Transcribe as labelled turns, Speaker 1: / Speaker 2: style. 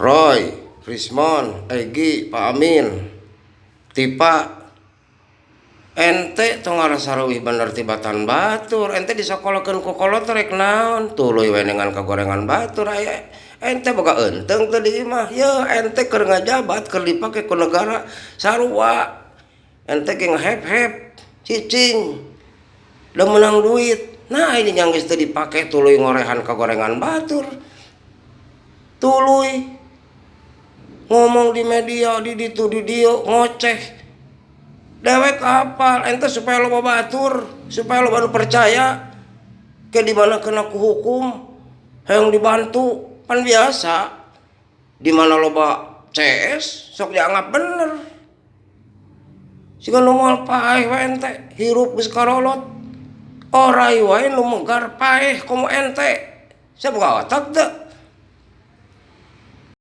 Speaker 1: Roy, Rismon, Egi, Pak Amin, Tipa, ente tong ngarasa leuwih bener tibatan batur, ente disakolakeun ku kolot rek naon, tuluy we dengan kagorengan batur aya ente boga eunteung teu di imah, yeuh ente keur ngajabat keur dipake ku negara sarua. Ente ge ngahep-hep, cicing, da meunang duit. Nah ini yang geus teu dipake tuluy ngorehan kagorengan batur. Tuluy ngomong di media di ditu di dieu ngoceh. Dewek apal ente supaya loba batur, supaya loba nu percaya. Ke di mana kena ku hukum, hayang dibantu, pan biasa. Di mana loba CS sok dianggap bener. Siga nu moal paeh we ente, hirup geus karolot. Oray wae nu megar paeh komo ente. Sia boga otak teu?